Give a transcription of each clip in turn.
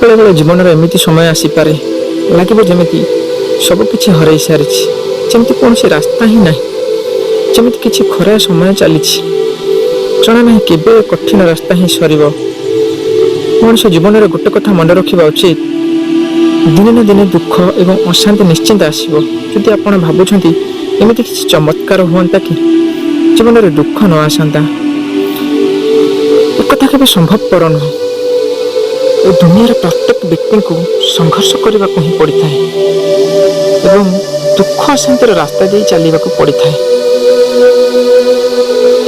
ବେଳେବେଳେ ଜୀବନରେ ଏମିତି ସମୟ ଆସିପାରେ, ଲାଗିବ ଯେମିତି ସବୁକିଛି ହରାଇ ସାରିଛି, ଯେମିତି କୌଣସି ରାସ୍ତା ହିଁ ନାହିଁ, ଯେମିତି କିଛି ଖରା ସମୟ ଚାଲିଛି। ଜଣା ନାହିଁ କେବେ ଏ କଠିନ ରାସ୍ତା ହିଁ ସରିବ। ମଣିଷ ଜୀବନରେ ଗୋଟେ କଥା ମନେ ରଖିବା ଉଚିତ, ଦିନେ ନା ଦିନେ ଦୁଃଖ ଏବଂ ଅଶାନ୍ତି ନିଶ୍ଚିନ୍ତ ଆସିବ। ଯଦି ଆପଣ ଭାବୁଛନ୍ତି ଏମିତି କିଛି ଚମତ୍କାର ହୁଅନ୍ତା କି ଜୀବନରେ ଦୁଃଖ ନ ଆସନ୍ତା, ଏକଥା କେବେ ସମ୍ଭବପର ନୁହେଁ। ଏ ଦୁନିଆର ପ୍ରତ୍ୟେକ ବ୍ୟକ୍ତିଙ୍କୁ ସଂଘର୍ଷ କରିବାକୁ ହିଁ ପଡ଼ିଥାଏ ଏବଂ ଦୁଃଖ ଅଶାନ୍ତିର ରାସ୍ତା ଦେଇ ଚାଲିବାକୁ ପଡ଼ିଥାଏ।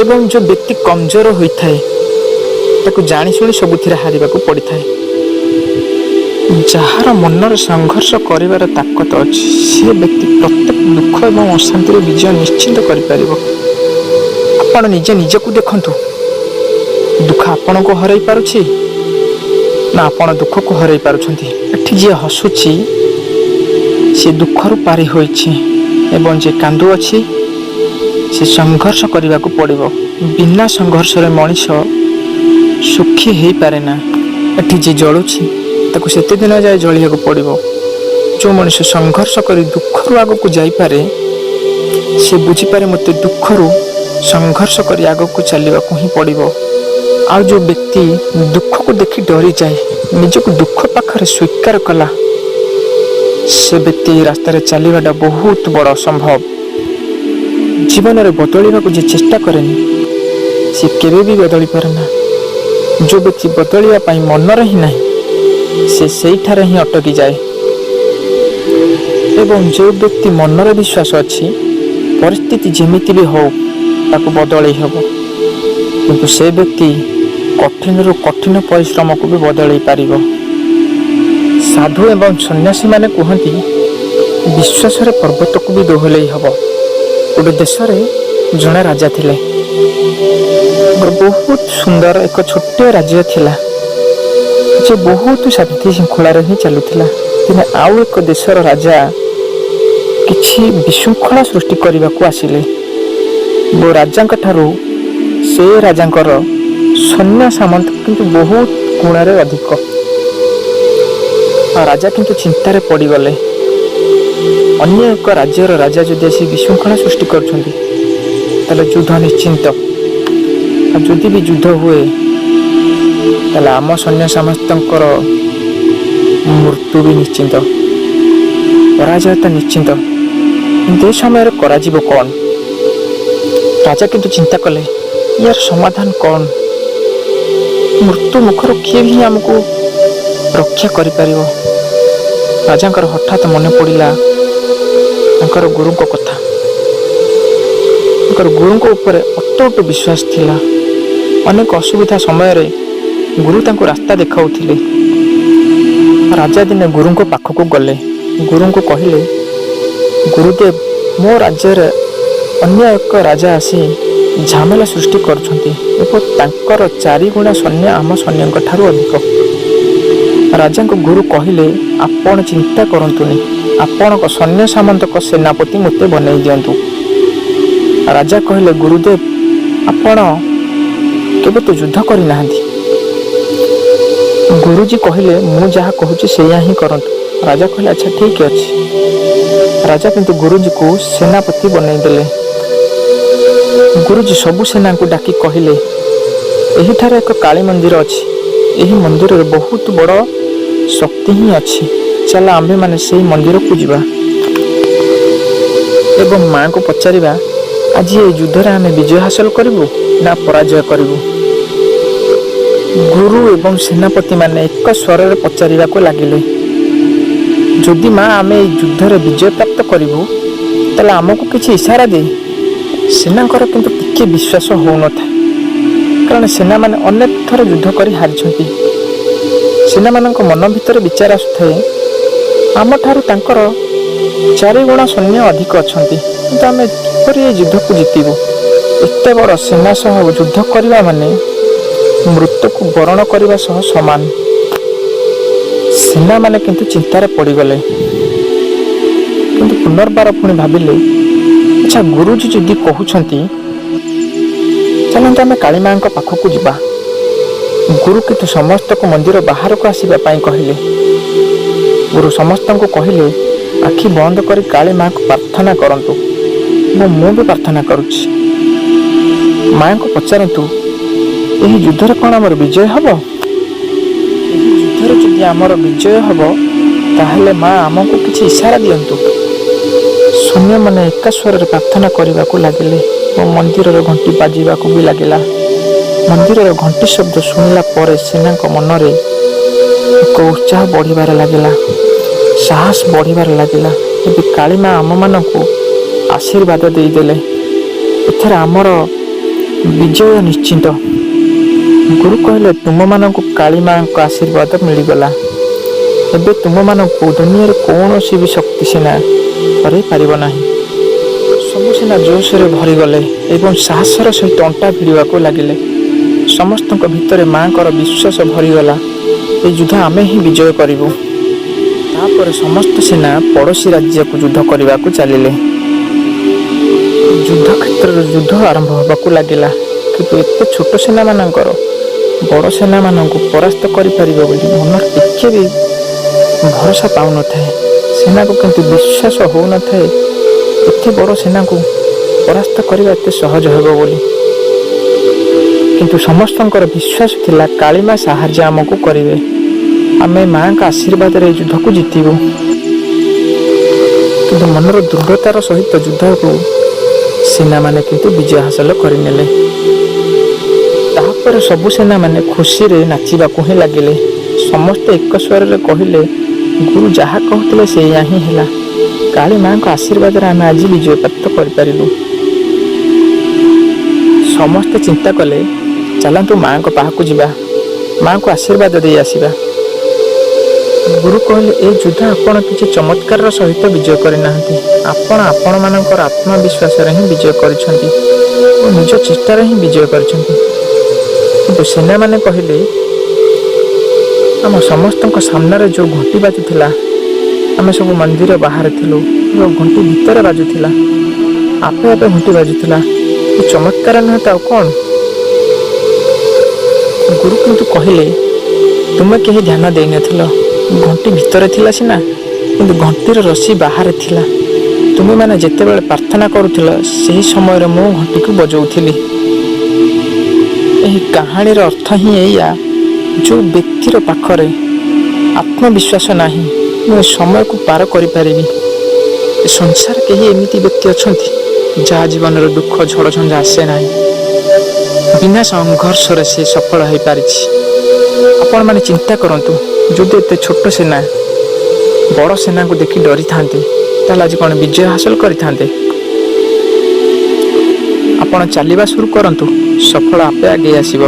ଏବଂ ଯେଉଁ ବ୍ୟକ୍ତି କମଜୋର ହୋଇଥାଏ, ତାକୁ ଜାଣିଶୁଣି ସବୁଥିରେ ହାରିବାକୁ ପଡ଼ିଥାଏ। ଯାହାର ମନରେ ସଂଘର୍ଷ କରିବାର ତାକତ ଅଛି, ସେ ବ୍ୟକ୍ତି ପ୍ରତ୍ୟେକ ଦୁଃଖ ଏବଂ ଅଶାନ୍ତିର ବିଜୟ ନିଶ୍ଚିନ୍ତ କରିପାରିବ। ଆପଣ ନିଜେ ନିଜକୁ ଦେଖନ୍ତୁ, ଦୁଃଖ ଆପଣଙ୍କୁ ହରାଇ ପାରୁଛି ନା ଆପଣ ଦୁଃଖକୁ ହରାଇ ପାରୁଛନ୍ତି? ଏଠି ଯିଏ ହସୁଛି, ସେ ଦୁଃଖରୁ ପାରି ହୋଇଛି ଏବଂ ଯିଏ କାନ୍ଦୁଅଛି, ସେ ସଂଘର୍ଷ କରିବାକୁ ପଡ଼ିବ। ବିନା ସଂଘର୍ଷରେ ମଣିଷ ସୁଖୀ ହେଇପାରେ ନା। ଏଠି ଯିଏ ଜଳୁଛି, ତାକୁ ସେତେ ଦିନ ଯାଏ ଜଳିବାକୁ ପଡ଼ିବ। ଯେଉଁ ମଣିଷ ସଂଘର୍ଷ କରି ଦୁଃଖରୁ ଆଗକୁ ଯାଇପାରେ, ସେ ବୁଝିପାରେ ମୋତେ ଦୁଃଖରୁ ସଂଘର୍ଷ କରି ଆଗକୁ ଚାଲିବାକୁ ହିଁ ପଡ଼ିବ। ଆଉ ଯେଉଁ ବ୍ୟକ୍ତି ଦୁଃଖକୁ ଦେଖି ଡରିଯାଏ, ନିଜକୁ ଦୁଃଖ ପାଖରେ ସ୍ୱୀକାର କଲା, ସେ ବ୍ୟକ୍ତି ଏହି ରାସ୍ତାରେ ଚାଲିବାଟା ବହୁତ ବଡ଼ ଅସମ୍ଭବ। ଜୀବନରେ ବଦଳିବାକୁ ଯିଏ ଚେଷ୍ଟା କରେନି, ସେ କେବେ ବି ବଦଳି ପାରେ ନା। ଯେଉଁ ବ୍ୟକ୍ତି ବଦଳିବା ପାଇଁ ମନରେ ହିଁ ନାହିଁ, ସେ ସେଇଠାରେ ହିଁ ଅଟକି ଯାଏ। ଏବଂ ଯେଉଁ ବ୍ୟକ୍ତି ମନରେ ବିଶ୍ୱାସ ଅଛି, ପରିସ୍ଥିତି ଯେମିତି ବି ହଉ ତାକୁ ବଦଳେଇ ହେବ, କିନ୍ତୁ ସେ ବ୍ୟକ୍ତି କଠିନରୁ କଠିନ ପରିଶ୍ରମକୁ ବି ବଦଳେଇ ପାରିବ। ସାଧୁ ଏବଂ ସନ୍ନ୍ୟାସୀମାନେ କୁହନ୍ତି, ବିଶ୍ୱାସରେ ପର୍ବତକୁ ବି ଦୋହଲେଇ ହେବ। ଗୋଟେ ଦେଶରେ ଜଣେ ରାଜା ଥିଲେ। ତାଙ୍କର ବହୁତ ସୁନ୍ଦର ଏକ ଛୋଟିଆ ରାଜ୍ୟ ଥିଲା, ଯେ ବହୁତ ଶାନ୍ତି ଶୃଙ୍ଖଳାରେ ହିଁ ଚାଲୁଥିଲା। ଦିନେ ଆଉ ଏକ ଦେଶର ରାଜା କିଛି ବିଶୃଙ୍ଖଳା ସୃଷ୍ଟି କରିବାକୁ ଆସିଲେ ଓ ରାଜାଙ୍କ ଠାରୁ ସେ ରାଜାଙ୍କର ସୈନ୍ୟ ସାମନ୍ତ କିନ୍ତୁ ବହୁତ ଗୁଣରେ ଅଧିକ। ଆଉ ରାଜା କିନ୍ତୁ ଚିନ୍ତାରେ ପଡ଼ିଗଲେ। ଅନ୍ୟ ଏକ ରାଜ୍ୟର ରାଜା ଯଦି ଆସି ବିଶୃଙ୍ଖଳା ସୃଷ୍ଟି କରୁଛନ୍ତି, ତାହେଲେ ଯୁଦ୍ଧ ନିଶ୍ଚିନ୍ତ। ଆଉ ଯଦି ବି ଯୁଦ୍ଧ ହୁଏ, ତାହେଲେ ଆମ ସୈନ୍ୟ ସମସ୍ତଙ୍କର ମୃତ୍ୟୁ ବି ନିଶ୍ଚିନ୍ତ, ପରାଜୟ ତ ନିଶ୍ଚିନ୍ତ। କିନ୍ତୁ ଏ ସମୟରେ କରାଯିବ କ'ଣ? ରାଜା କିନ୍ତୁ ଚିନ୍ତା କଲେ, ୟାର ସମାଧାନ କ'ଣ? ମୃତ୍ୟୁ ମୁଖରୁ କିଏ ବି ଆମକୁ ରକ୍ଷା କରିପାରିବ? ରାଜାଙ୍କର ହଠାତ୍ ମନେ ପଡ଼ିଲା ତାଙ୍କର ଗୁରୁଙ୍କ କଥା। ତାଙ୍କର ଗୁରୁଙ୍କ ଉପରେ ଅତୁଟ ବିଶ୍ୱାସ ଥିଲା। ଅନେକ ଅସୁବିଧା ସମୟରେ ଗୁରୁ ତାଙ୍କୁ ରାସ୍ତା ଦେଖାଉଥିଲେ। ରାଜା ଦିନେ ଗୁରୁଙ୍କ ପାଖକୁ ଗଲେ। ଗୁରୁଙ୍କୁ କହିଲେ, "ଗୁରୁଦେବ, ମୋ ରାଜ୍ୟରେ ଅନ୍ୟ ଏକ ରାଜା ଆସି ଝାମେଲା ସୃଷ୍ଟି କରୁଛନ୍ତି ଏବଂ ତାଙ୍କର ଚାରିଗୁଣା ସୈନ୍ୟ ଆମ ସୈନ୍ୟଙ୍କ ଠାରୁ ଅଧିକ।" ରାଜାଙ୍କ ଗୁରୁ କହିଲେ, "ଆପଣ ଚିନ୍ତା କରନ୍ତୁନି, ଆପଣଙ୍କ ସୈନ୍ୟ ସାମନ୍ତଙ୍କ ସେନାପତି ମୋତେ ବନେଇ ଦିଅନ୍ତୁ।" ରାଜା କହିଲେ, "ଗୁରୁଦେବ, ଆପଣ କେବେ ତ ଯୁଦ୍ଧ କରିନାହାନ୍ତି।" ଗୁରୁଜୀ କହିଲେ, "ମୁଁ ଯାହା କହୁଛି ସେଇଆ ହିଁ କରନ୍ତୁ।" ରାଜା କହିଲେ, "ଆଚ୍ଛା, ଠିକ ଅଛି।" ରାଜା କିନ୍ତୁ ଗୁରୁଜୀକୁ ସେନାପତି ବନେଇଦେଲେ। ଗୁରୁଜୀ ସବୁ ସେନାଙ୍କୁ ଡାକି କହିଲେ, "ଏହିଠାରେ ଏକ କାଳୀ ମନ୍ଦିର ଅଛି। ଏହି ମନ୍ଦିରରେ ବହୁତ ବଡ଼ ଶକ୍ତି ହିଁ ଅଛି। ଚାଲ, ଆମ୍ଭେମାନେ ସେହି ମନ୍ଦିରକୁ ଯିବା ଏବଂ ମାଙ୍କୁ ପଚାରିବା, ଆଜି ଏହି ଯୁଦ୍ଧରେ ଆମେ ବିଜୟ ହାସଲ କରିବୁ ନା ପରାଜୟ କରିବୁ?" ଗୁରୁ ଏବଂ ସେନାପତିମାନେ ଏକ ସ୍ୱରରେ ପଚାରିବାକୁ ଲାଗିଲେ, "ଯଦି ମା ଆମେ ଏହି ଯୁଦ୍ଧରେ ବିଜୟ ପ୍ରାପ୍ତ କରିବୁ, ତାହେଲେ ଆମକୁ କିଛି ଇସାରା ଦେ।" ସେନାଙ୍କର କିନ୍ତୁ ଟିକେ ବିଶ୍ୱାସ ହେଉନଥାଏ, କାରଣ ସେନାମାନେ ଅନେକ ଥର ଯୁଦ୍ଧ କରି ହାରିଛନ୍ତି। ସେନାମାନଙ୍କ ମନ ଭିତରେ ବିଚାର ଆସୁଥାଏ, ଆମଠାରୁ ତାଙ୍କର ଚାରିଗୁଣା ସୈନ୍ୟ ଅଧିକ ଅଛନ୍ତି, କିନ୍ତୁ ଆମେ କିପରି ଏ ଯୁଦ୍ଧକୁ ଜିତିବୁ? ଏତେ ବଡ଼ ସେନା ସହ ଯୁଦ୍ଧ କରିବା ମାନେ ମୃତ୍ୟୁକୁ ବରଣ କରିବା ସହ ସମାନ। ସେନାମାନେ କିନ୍ତୁ ଚିନ୍ତାରେ ପଡ଼ିଗଲେ। କିନ୍ତୁ ପୁନର୍ବାର ପୁଣି ଭାବିଲେ, ଆଚ୍ଛା, ଗୁରୁଜୀ ଯଦି କହୁଛନ୍ତି, ଚାଲନ୍ତୁ ଆମେ କାଳୀ ମାଙ୍କ ପାଖକୁ ଯିବା। ଗୁରୁ କିନ୍ତୁ ସମସ୍ତଙ୍କୁ ମନ୍ଦିର ବାହାରକୁ ଆସିବା ପାଇଁ କହିଲେ। ଗୁରୁ ସମସ୍ତଙ୍କୁ କହିଲେ, ଆଖି ବନ୍ଦ କରି କାଳୀ ମାଙ୍କୁ ପ୍ରାର୍ଥନା କରନ୍ତୁ ଏବଂ ମୁଁ ବି ପ୍ରାର୍ଥନା କରୁଛି। ମାଙ୍କୁ ପଚାରନ୍ତୁ, ଏହି ଯୁଦ୍ଧରେ କ'ଣ ଆମର ବିଜୟ ହେବ? ଏହି ଯୁଦ୍ଧରେ ଯଦି ଆମର ବିଜୟ ହେବ, ତାହେଲେ ମା ଆମକୁ କିଛି ଇଶାରା ଦିଅନ୍ତୁ। ସୈନ୍ୟମାନେ ଏକା ସ୍ୱରରେ ପ୍ରାର୍ଥନା କରିବାକୁ ଲାଗିଲେ ଏବଂ ମନ୍ଦିରର ଘଣ୍ଟି ବାଜିବାକୁ ବି ଲାଗିଲା। ମନ୍ଦିରର ଘଣ୍ଟି ଶବ୍ଦ ଶୁଣିଲା ପରେ ସେନାଙ୍କ ମନରେ ଏକ ଉତ୍ସାହ ବଢ଼ିବାରେ ଲାଗିଲା, ସାହସ ବଢ଼ିବାରେ ଲାଗିଲା। ଏବେ କାଳୀ ମା ଆମମାନଙ୍କୁ ଆଶୀର୍ବାଦ ଦେଇଦେଲେ, ଏଥର ଆମର ବିଜୟ ନିଶ୍ଚିତ। ଗୁରୁ କହିଲେ, ତୁମମାନଙ୍କୁ କାଳୀ ମାଙ୍କ ଆଶୀର୍ବାଦ ମିଳିଗଲା। ଏବେ ତୁମମାନଙ୍କୁ ଦୁନିଆରେ କୌଣସି ବି ଶକ୍ତି ସେନା ହରାଇ ପାରିବ ନାହିଁ। ସବୁ ସେନା ଜୋଶରେ ଭରିଗଲେ ଏବଂ ସାହସର ସହିତ ଅଣ୍ଟା ଭିଡ଼ିବାକୁ ଲାଗିଲେ। ସମସ୍ତଙ୍କ ଭିତରେ ମାଙ୍କର ବିଶ୍ୱାସ ଭରିଗଲା, ଏ ଯୁଦ୍ଧ ଆମେ ହିଁ ବିଜୟ କରିବୁ। ତାପରେ ସମସ୍ତ ସେନା ପଡ଼ୋଶୀ ରାଜ୍ୟକୁ ଯୁଦ୍ଧ କରିବାକୁ ଚାଲିଲେ। ଯୁଦ୍ଧ କ୍ଷେତ୍ରରେ ଯୁଦ୍ଧ ଆରମ୍ଭ ହେବାକୁ ଲାଗିଲା। କିନ୍ତୁ ଏତେ ଛୋଟ ସେନାମାନଙ୍କର ବଡ଼ ସେନାମାନଙ୍କୁ ପରାସ୍ତ କରିପାରିବ ବୋଲି ମନରେ ଟିକେ ବି ଭରସା ପାଉନଥାଏ ସେନାକୁ। କିନ୍ତୁ ବିଶ୍ୱାସ ହେଉନଥାଏ ଏତେ ବଡ଼ ସେନାକୁ ପରାସ୍ତ କରିବା ଏତେ ସହଜ ହେବ ବୋଲି। କିନ୍ତୁ ସମସ୍ତଙ୍କର ବିଶ୍ୱାସ ଥିଲା, କାଳୀମା ସାହାଯ୍ୟ ଆମକୁ କରିବେ, ଆମେ ମାଙ୍କ ଆଶୀର୍ବାଦରେ ଏ ଯୁଦ୍ଧକୁ ଜିତିବୁ। କିନ୍ତୁ ମନର ଦୃଢ଼ତାର ସହିତ ଯୁଦ୍ଧକୁ ସେନାମାନେ କିନ୍ତୁ ବିଜୟ ହାସଲ କରିନେଲେ। ତାପରେ ସବୁ ସେନାମାନେ ଖୁସିରେ ନାଚିବାକୁ ହିଁ ଲାଗିଲେ। ସମସ୍ତେ ଏକ ସ୍ୱରରେ କହିଲେ, ଗୁରୁ ଯାହା କହୁଥିଲେ ସେଇଆ ହିଁ ହେଲା। କାଳୀ ମାଙ୍କ ଆଶୀର୍ବାଦରେ ଆମେ ଆଜି ବିଜୟ ପ୍ରାପ୍ତ କରିପାରିଲୁ। ସମସ୍ତେ ଚିନ୍ତା କଲେ, ଚାଲନ୍ତୁ ମାଙ୍କ ପାଖକୁ ଯିବା, ମାଙ୍କୁ ଆଶୀର୍ବାଦ ଦେଇ ଆସିବା। ଗୁରୁ କହିଲେ, ଏ ଯୁଦ୍ଧ ଆପଣ କିଛି ଚମତ୍କାରର ସହିତ ବିଜୟ କରିନାହାନ୍ତି। ଆପଣ ଆପଣମାନଙ୍କର ଆତ୍ମବିଶ୍ୱାସରେ ହିଁ ବିଜୟ କରିଛନ୍ତି ଓ ନିଜ ଚେଷ୍ଟାରେ ହିଁ ବିଜୟ କରିଛନ୍ତି। କିନ୍ତୁ ସେନାମାନେ କହିଲେ, ଆମ ସମସ୍ତଙ୍କ ସାମ୍ନାରେ ଯେଉଁ ଘଣ୍ଟି ବାଜୁଥିଲା, ଆମେ ସବୁ ମନ୍ଦିର ବାହାରେ ଥିଲୁ ଏବଂ ଘଣ୍ଟି ଭିତରେ ବାଜୁଥିଲା, ଆପେ ଆପେ ଘଣ୍ଟି ବାଜୁଥିଲା। ଏ ଚମତ୍କାର ନୁହେଁ ତ ଆଉ କ'ଣ? ଗୁରୁ କିନ୍ତୁ କହିଲେ, ତୁମେ କେହି ଧ୍ୟାନ ଦେଇନଥିଲ। ଘଣ୍ଟି ଭିତରେ ଥିଲା ସିନା, କିନ୍ତୁ ଘଣ୍ଟିର ରସି ବାହାରେ ଥିଲା। ତୁମେମାନେ ଯେତେବେଳେ ପ୍ରାର୍ଥନା କରୁଥିଲ, ସେହି ସମୟରେ ମୁଁ ଘଣ୍ଟିକୁ ବଜାଉଥିଲି। ଏହି କାହାଣୀର ଅର୍ଥ ହିଁ ଏଇଆ, ଯେଉଁ ବ୍ୟକ୍ତିର ପାଖରେ ଆତ୍ମବିଶ୍ୱାସ ନାହିଁ, ମୁଁ ଏ ସମୟକୁ ପାର କରିପାରିବି। ଏ ସଂସାର କେହି ଏମିତି ବ୍ୟକ୍ତି ଅଛନ୍ତି ଯାହା ଜୀବନରେ ଦୁଃଖ ଝଡ଼ ଝଞ୍ଜା ଆସେ ନାହିଁ, ବିନା ସଂଘର୍ଷରେ ସେ ସଫଳ ହୋଇପାରିଛି? ଆପଣମାନେ ଚିନ୍ତା କରନ୍ତୁ, ଯଦି ଏତେ ଛୋଟ ସେନା ବଡ଼ ସେନାକୁ ଦେଖି ଡରିଥାନ୍ତେ, ତାହେଲେ ଆଜି କ'ଣ ବିଜୟ ହାସଲ କରିଥାନ୍ତେ? ଆପଣ ଚାଲିବା ଶୁରୁ କରନ୍ତୁ, ସଫଳ ଆପେ ଆଗେଇ ଆସିବ।